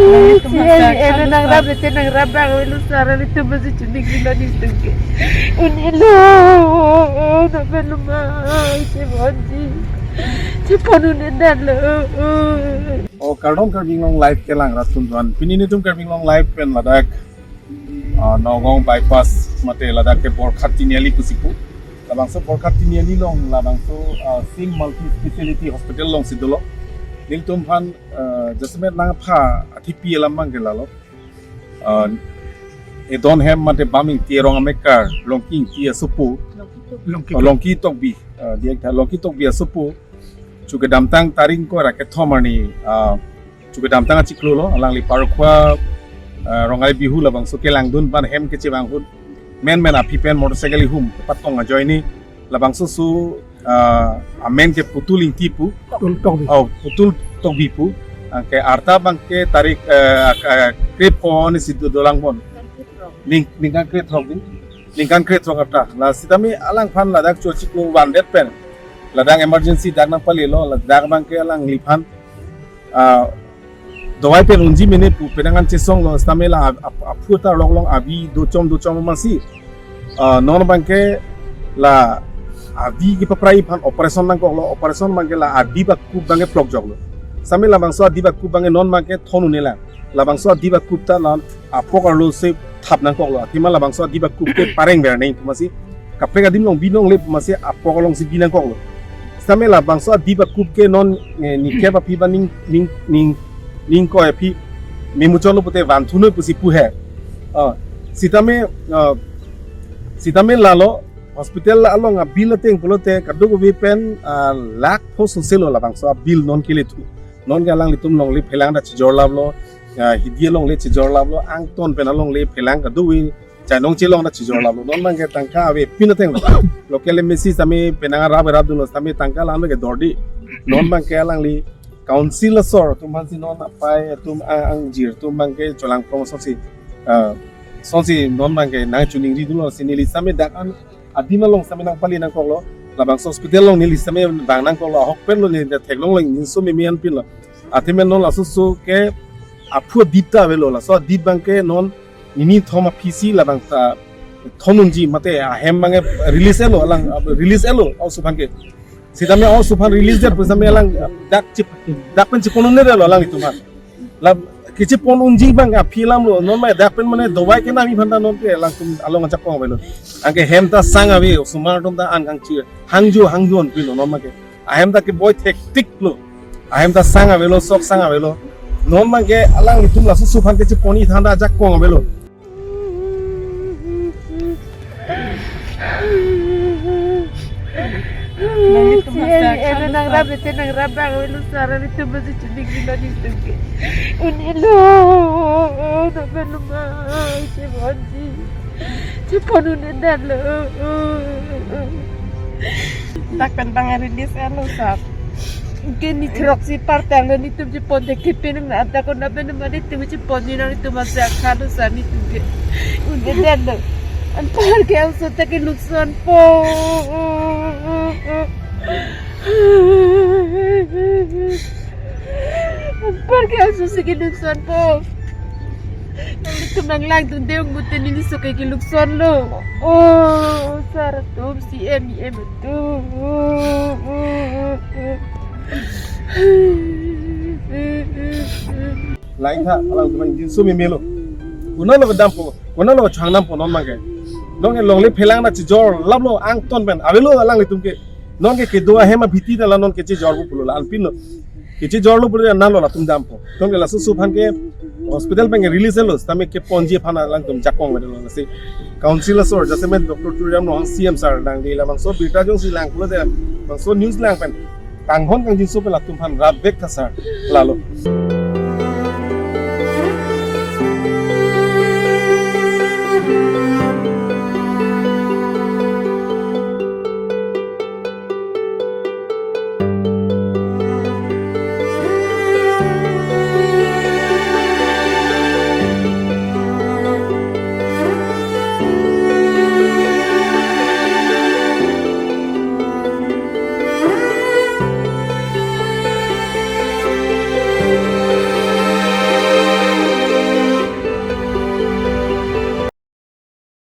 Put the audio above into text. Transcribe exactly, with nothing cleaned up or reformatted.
Isi, isi, isi, nangrap, isi, nangrap bang avelo sir, isi, itum masih chuningri lo, isi, itum ke. Un'elo, nang pen lo ma, isi, bonji. Chepon un-edetlo. O, kardom Karbi Anglong Live kelang rat atum aphan. Pini nelitum Karbi Anglong Live pen ladak, ah, Nagaon bypass mate ladak ke Borkhat Tiniali pusi pu. Labangso Borkhat Tiniali along, labangso, ah, Singh Multi Speciality Hospital alongsi dolo. Nelitum aphan, ah, jasemet nangpha athipi alam abang ke lalo. Ah, Edon Hem mate Bam Ingti arong amekar, Longki Ingti asopo. Longki. Oh, Longki Tokbi, ah, diak tha Longki Tokbi asopo. Chukedamtang tarik ingkoi ra kethom arni, ah, chukedamtang achiklo lo, alangli Parokhowa, ah, Rongai Bihu labangso kelangdun aphan hem kechevang ahut menmen aphi pen motorcycle ihum patong ajoine labangso oso, ah, amen ke Putul Ingti pu. Putul Tokbi. Oh, Putul Tokbi pu. Anke arta abang ke tarik, eh, ah, krepho arnisi do-, dolang pon. Ning, ningkan krethrok di. Ningkan krethrok arta. La sitame alangphan ladak cho chiklo vandet pen, ladak emergency dak nangpalelo, ladak abang ke alangliphan, ah, dawai pen unji mene pu penang an chesonglo, sitame la ap-, ap-, aphu ta arlok along avi dochom dochom masi. Ah, non abang ke la avi kepaprai aphan operation nangkoklo, operation abang ke la adip akup abang ke plokjoklo. Sitame labangso adip akup abang ke non abang ke thon un-elang. Labangso adip akup ta non apok arlo si thap nangkoklo. Athema labangso adip akup ke pareng ver neng pu masi, kaprek adim along bi longle pu masi apok alongsi bi nangkoklo. Sitame labangso adip akup ke non, eh, nikep aphi ba ning, ning, ning, ning ingkoi aphi memuchotlo pute vanthunoi pusi pu he. Ah, sitame, ah, sitame lalo hospital along abill ateng pulote kadokave pen, ah, lakh pho sose lo labangso abill non kelethu. Non ke alanglitum longle phelang ta chejor laplo, ah, hidi alongle chejor laplo, angton pen alongle phelang kadokave chainong chelong ta chejor laplo. Non abang ke tangka avepin ateng lo. Local M A C sitame penang arap erap dunlo, sitame tangka alam ke dordi. Non abang ke alangli council asor atum aphansi non apai atum a-, angjir atum abang ke cholang prong asonsi, ah, asonsi non abang ke nangchuningri dunlo, si neli sitame dak an adim along sitame nangpali nangkoklo. Labangso hospital along neli sitame vang nangkoklo, ahok pen lo neli theklonglo, ingjinso meme anpin lo. Athema non laso oso ke aphu adip ta avelo, laso adip abang ke non nini thom aphisi labang ta thon unji mate ahem abang ke release etlo, alang release etlo oso aphan ke. Sitame oso aphan release det pu sitame alang dak chip, dak pen chepon un-edetlo alanglitum aphan. La kechepon unji abang aphi alam lo, non ma dak pen mane dawai kenamji aphan ta non ke alangtum along ajakong avelo. Anke hem ta sang ave, osomar atum ta an kangchir, hangjo hangjo anpin lo non abang ke. Ahem ta keboi thektik lo. Ahem ta sang avelo, sok sang avelo. Non abang ke alanglitum laso oso aphan kechepon-i than ta ajakong avelo. Nang itu masa Isi, isi, nangrap, isi, nangrap bang avelo sir, isi, itum masih chuningri lo, isi, itum ke. Un'elo, nang pen lo ma, isi, bonji. Chepon un-edetlo. Dak pen abang release etlo sir. Ke ni throk si partang lo, nelitum chepon te kepin na dak ko na pen ma nelitum chepon ni nang itum masa kha lo sir, nelitum ke. Un-edetlo. Anpar ke aso ta keluksan po. Anpar ke aso si keluksan po. Nelitum nanglangdunde ong mute neliso ke keluksan lo. O, sar atum, C M, E M atum. Lain tha, alangtum ingjinso meme lo. Konatlo kedampo, konatlo chang dampo non abang ke. Non ke longle phelang ta chejor laplo angton pen. Avelo alanglitum ke. Non ke kedo ahem abhiti ta la non kechejorpo pulo la anpin lo. Kechejorlo pulo la non lo latum dampo. Non ke laso oso aphan ke hospital pen ke release lo, sitame keponji aphan alangtum jakong avelo lasi. Council asor, jasemet Doctor Tuliram Ronghang C M sir nangdi labangso birta jongsi lang pulote, labangso news lang pen kanghon kangjinso pen latum aphan rat vek tha sir. Lalo.